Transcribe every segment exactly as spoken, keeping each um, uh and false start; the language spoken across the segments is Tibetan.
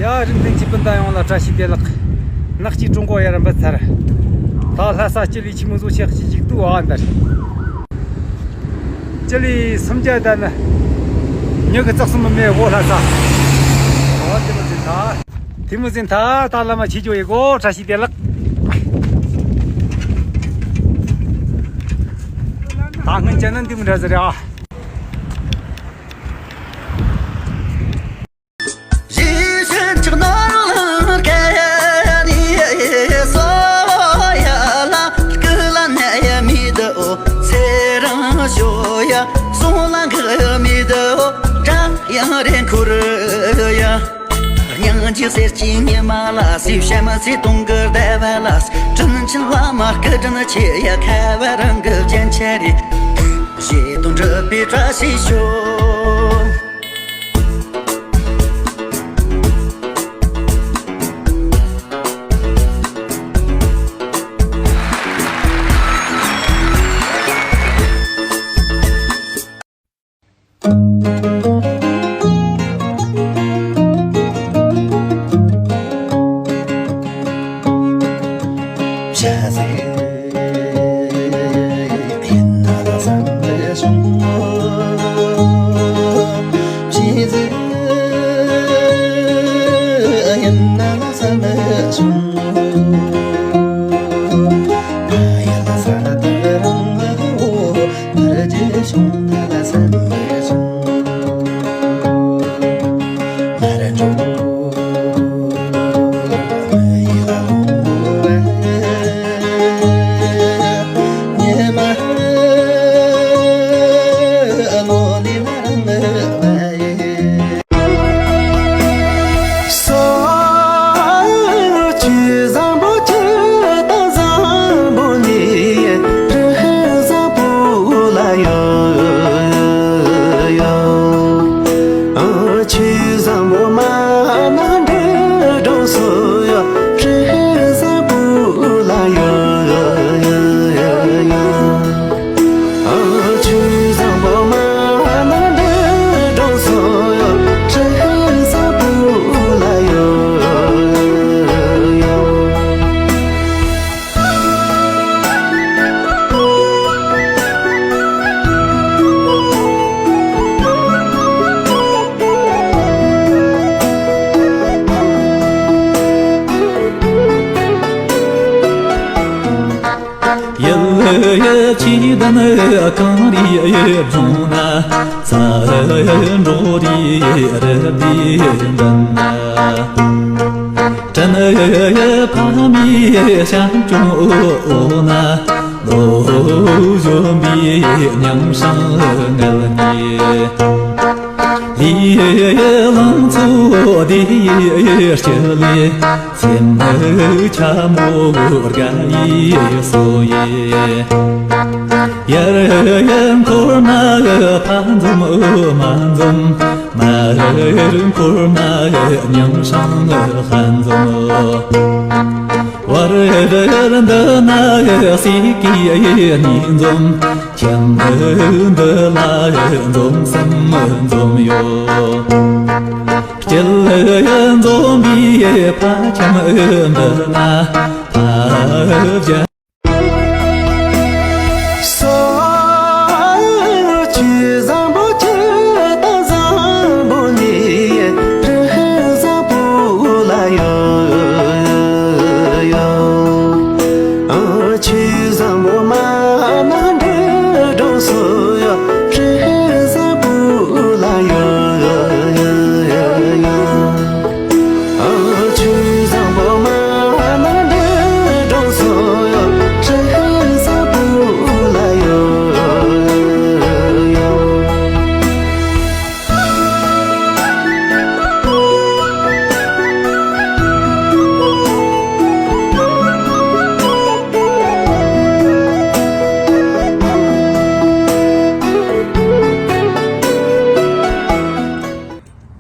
ཡ། རིག་འཛིན་གྱི་སྤུན་ཟླ་ཡོངས་ལ་བཀྲ་ཤིས་བདེ་ལེགས། ནག་ཆུའི་ཀྲུང་གོ་ཡར་འབུད་ཚར། ད་ལྷ་ས་སྤྱི་ལེ་ཆི་མོ་ཟིག་ཆག་ཅིག་ཅིག་ཏུ་ཨ་འདར། སྤྱི་ལེ་སུམ་བརྒྱ་དང་ཉི་ཤུ་རྩ་གསུམ་མི་མེད་འོ་ལྷ་ས། འོ་དེ་མོ་ཟིན་ཐ། དེ་མོ་ཟིན་ཐ། ད་ལ་མ་ཆི་ཇོ་ཡི་གོ་བཀྲ་ཤིས་བདེ་ལེགས། ད་སྔོན་ཅན་ན་འདི་མི་འདྲ་ཟེར་ཡ། སྙིང་རྗེ་གསེར་གྱི་ཉི་མ་ལ་སྲིད་བྱམས་སྲིད་གཏོང་གི་བདེ་བ་ལ། དྲིན་ཆེན་བླ་མ་སྐུ་དྲིན་ཆེ་ཡ། ཁ་བ་རང་གི་སྤྱན་ཆ་རེད། གཞི་དོན་གྲུབ་པའི་བཀྲ་ཤིས་ཤོག། ཡུལ་ཆེ་ལྡན་གངས་རིའི་ལྗོངས་ན། ས་འབྲོག་རིའི་རི་དེ་འདྲ་ན། བྲན་ཕ་མའི་བྱམས་སྐྱོང་འོག་ན། ལོ་གཞོན་པའི་མྱང་སྲང་ངལ་གཉིས། ལུས་ལང་ཚོ་བདེ་ཡི་དཀྱིལ་ལས། སེམས་ནི་འཁྱམ་མོ་དགའ་ཡི་སོ་ཡི། ཡར་འཁོར་ན་ཕ་འཛོམས་མ་འཛོམས། མར་འཁོར་ན་མྱང་སྲང་ཧ་འཛོམས། བར་འདི་ན་སྲས་ཀྱི་གཉེན་འཛོམས། ཁྱིམ་འདི་ལ་འཛོམས་སམ་འཛོམས་ཡོད། དཀྱིལ་འཛོམས་པའི་ཕ་ཁྱིམ་འདི་ན་ཕ་རྒྱ།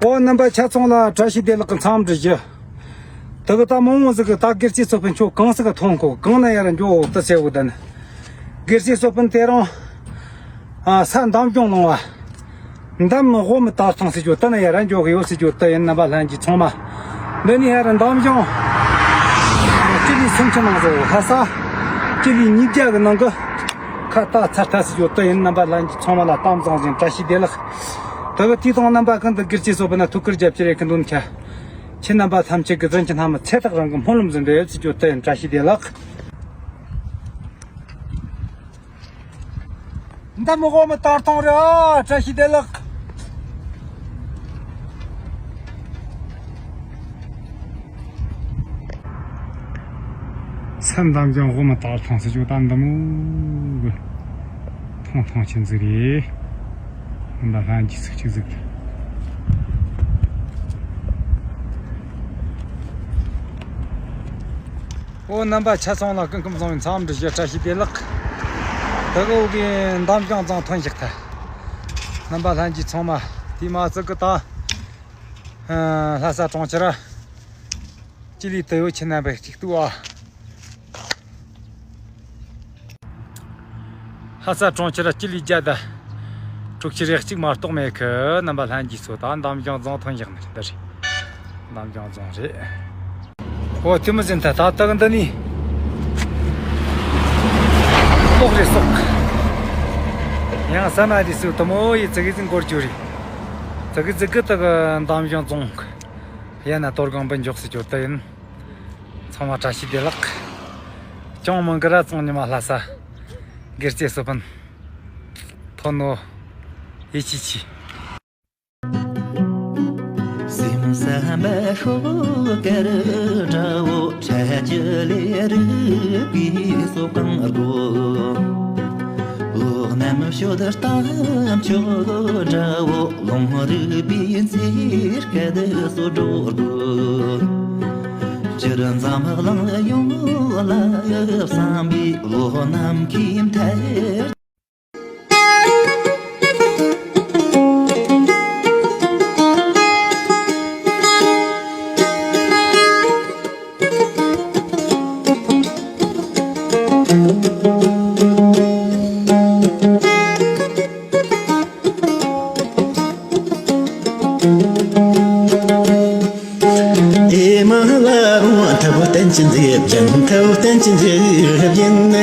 ཨོ་རྣམ་པ་ཆ་ཚང་ལ་བཀྲ་ཤིས་བདེ་ལེགས་ཀྱི་འཚམས་འདྲི་ཞུ། དེ་གི་ད་མང་བོ་ཟིག་གི་ད་སྒེར་གཅེས་ཚོགས་པའི་ཁྱོད་གང་ཟིག་གི་མཐོང་གོ། གང་ན་ཡར་འགྱོ་འོག་ཏུ་ཟེར་བོ་ད་ནི། སྒེར་གཅེས་ཚོགས་པ་དེ་རང་ཨ་ས་འདམ་རྒྱུང་ལང་བ། འདམ་དབུ་མི་དར་ཐང་ཟེར་རྒྱུ་ད་ན་ཡར་འགྱོ་གི་ཡོད་ཟེར་རྒྱུ་ད་ཡིན། རྣམ་པ་ལྷན་རྒྱས་ཚང་མ་ འདི་ནས་ཧ་ར་འདམ་གཞུང་སྤྱི་ལེ་སུམ་ཅུ་ནང་བཟོ། ལྷ་ས་སྤྱི་ལེ་ཉིས་བརྒྱ་གི་ནང་གི་ཁ་ཏ་ཚར་ཐ་སི་ཡོད་དུ་ཡིན། རྣམ་པ་ལྷན་རྒྱས་ཚང་མ་ལ་གཏམ་བཟང་ཞིང་བཀྲ་ཤིས་བདེ་ལེགས། ད་གི་དུས་དང་རྣམ་པ་ཀུན་ཏུ་སྒེར་གྱི་གསོ་བ་ན་ཐུགས་ཁུར་རྒྱབ་ཀྱི་རེད། ཁི་འདོན་ཁྱ་ཁྱེད་རྣམ་པ་ཐམས་ཅད་ཀྱི་བཙན་གྱི་སྣ་མི་ཚེ་ཐག་རིང་གི་སྨོན་ལམ་ཟིན་པའི་ཚིག་ཡོད་དུ་ཡིན། བཀྲ་ཤིས་བདེ་ལེགས། འདི་མི་དབུ་མའི་ཏར་ཐང་རེད་ཨ། བཀྲ་ཤིས་བདེ་ལེགས། སེམས་དམ་ཅན་དབུ་མའི་ཏར་ཐང་ཟེར་ཅོ་ད་འདི་མོ་གི་ཐང་ཐང་ཆེན་ཟིག་རེད། འདི་ལྷན་གྱིས་ཚིག་གཅིག་ཟིག་དང་། ཨོ་རྣམ་པ་ཆ་ཚང་ལ་སྐུ་ཁམས་བཟང་བའི་འཚམས་འདྲི་ཞུ། བཀྲ་ཤིས་བདེ་ལེགས། ད་གི་འོ་གི་འདམ་གཞུང་རྫོང་ཐོན་བཞག་ཐལ། རྣམ་པ་ལྷན་རྒྱས་ཚང་མ་དེ་མ་ཚད་གི་ད་ལྷ་ས་གྲོང་ཁྱེར་སྤྱི་ལེ་དུ་ཡོད་ཁྱེད་རྣམ་པ་གཅིག་ཏུ་ཨ། ལྷ་ས་གྲོང་ཁྱེར་སྤྱི་ལེ་བརྒྱ་དང་དྲུག་ཅུ་རེ་གཅིག་མ་གཏོགས་མེད་གི། རྣམ་པ་ལྷན་རྒྱས་ཚོ་ད་འདམ་གཞུང་རྫོང་ཐོན་བཞག་ནི་འདི་རེད། འདམ་གཞུང་རྫོང་རེད། ཨོ་དེ་མི་ཟིན་ད་ད་ལྟ་གི་འདི་ནི་ལོག་རེད་སོག་ཡང་ས་ན་དེ་སུ་དུ་མོ་ཡི་ཙི་གི་ཙི་འགོར་རྒྱུ་རེད། ཙི་གི་ཙི་གི་ད་གི་འདམ་གཞུང་རྫོང་ཡ་ན་གཏོར་སྒང་པུ་འཇོག་སི་ཅོ་ད་ཡིན། ཚང་མ་བཀྲ་ཤིས་བདེ་ལེགས། ཅང་མང་གི་ར་ཚང་ཉི་མ་ལྷ་ས་སྒེར་རྩེ་སུ་ཕན་ཐོན་ནོ་ཡེ་ཅི་ཅི། སེམས་བསམ་པ་ཤོག་དཀར་འདྲ་བོ་འཕྲལ་གྱི་ལས་རིག་པའི་སོ་གང་དགོས། འོག་རྣམས་ཤོད་གཏམ་ཆོས་འདྲ་བོ་ལུང་རིག་པའི་འཚེར་སྐད་སོ་འགྲོ་དགོས། སྤྱིར་འཛམ་གླིང་ཡོངས་ལ་བསམ་པའི་བློ་རྣམས་ཁྱིམ་ཐལ། ཨེ་མ་ལ་རུང་ཐབས་བསྟན་གྱི་མཛེས་བརྒྱན། ཐབས་བསྟན་གྱི་མཛེས་བརྒྱན།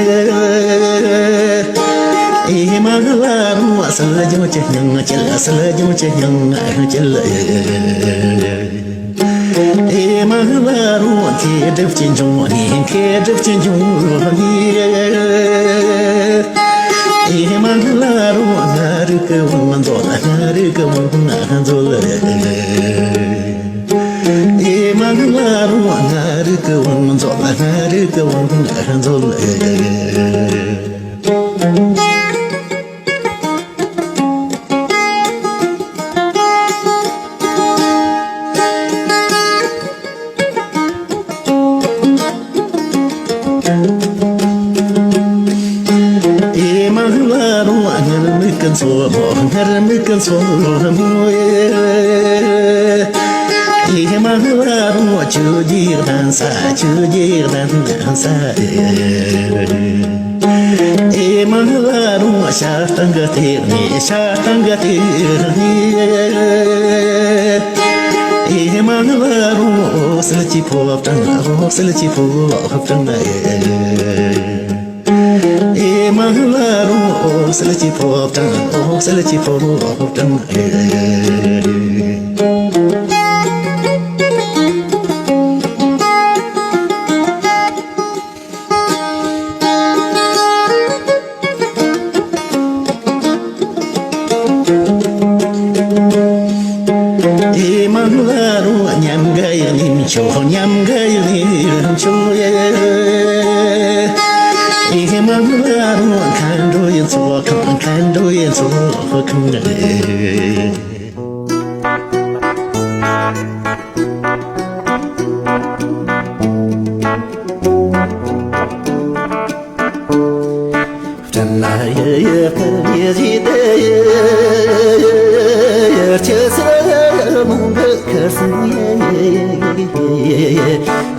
ཨེ་མ་ལ་རུང་སྲིད་ལྗོངས་ཀྱི་སྙིང་བཅུད། སྲིད་ལྗོངས་ཀྱི་སྙིང་བཅུད། ཨེ་མ་ལ་རུང་མཁས་གྲུབ་ཀྱི་འབྱུང་གནས། མཁས་གྲུབ་ཀྱི་འབྱུང་གནས། ཨེ་མ་ལ་རུང་ལྔ་རིག་གི་བང་མཛོད། ལྔ་རིག་གི་བང་མཛོད། ཨེ་མ་ལ་རུང་ལྔ་རིག་གི་བང་མཛོད། ལྔ་རིག་གི་བང་མཛོད། ཨེ་མ་ལ་རུང་སྔར་མེད་ཀྱི་མཚོ་མོ། སྔར་མེད་ཀྱི་མཚོ་མོ། ཨེ་མ་ལ་རུང་ཆུ་རྒྱུག་གདན་ས། ཆུ་རྒྱུག་གདན་ས། ཨེ་མ་ལ་རུང་ཤ་སྟག་གི་ལྟེ་གནས། ཤ་སྟག་གི་ལྟེ་གནས། ཨེ་མ་ལ་རུང་འོད་གསལ་གྱི་ཕོ་བྲང་། འོད་གསལ་གྱི་ཕོ་བྲང་། ཨེ་མ་ལ་རུང་འོད་གསལ་གྱི་ཕོ་བྲང་། འོད་གསལ་གྱི་ཕོ་བྲང་། ཨེ་མ་ལ་རུང་ཉམས་དགའ་ཡི་ལིང་ཆོག་ཉམས་དགའ་ཡི་ལིང་ཆོག་ཨེ་མ་ལ་རུང་མཁའ་འགྲོ་ཡི་ཚོགས་ཁང་། མཁའ་འགྲོ་ཡི་ཚོགས་ཁང་།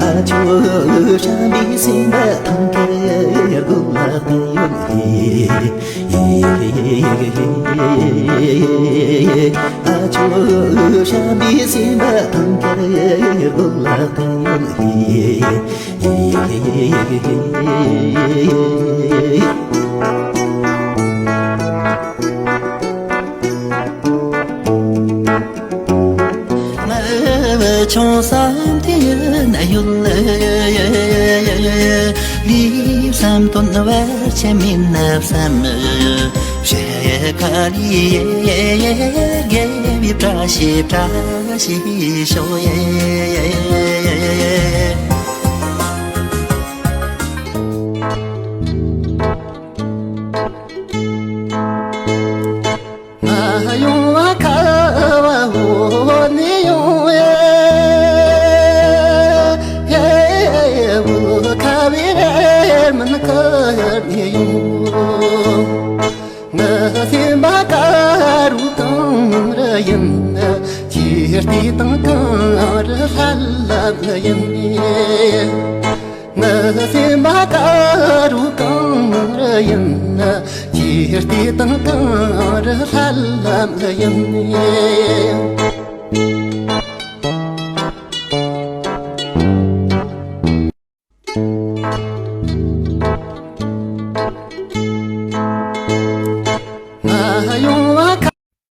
ཨ་ཆོ་ཤམ་བུའི་སེམས་པ་ཐང་ཀའི་སྒོ་ལ་བཏང་ཡོང་ཧེ། ཨ་ཆོ་ཤམ་བུའི་སེམས་པ་ཐང་ཀའི་སྒོ་ལ་བཏང་ཡོང་ཧེ། ང་ཆུང་བསམ་དེ་ན་ཡོད་ལེ། ལས་བསམ་དོན་བར་ཆད་མིན་ན་བསམ། ཞེ་ཁ་ལི་དགེ་བའི་བཀྲ་ཤིས་བཀྲ་ཤིས་ཤོག་ཡེ། ང་ཡོང་བ་ཁ་བ་འོ་ནི་ཡོང་ཡེ། འོ་ཁ་བའི་རེ་མིན་ཁ་ནི་ཡོང་། ང་སེམས་པ་དཀར་རུ་གངས་རི་ཡིན། ཁྱེད་ལྟས་དང་གངས་རི་ལྷ་ལམ་ཡིན། ང་སེམས་པ་དཀར་རུ་གངས་རི་ཡིན། ཁྱེད་ལྟས་དང་གངས་རི་ལྷ་ལམ་ཡིན།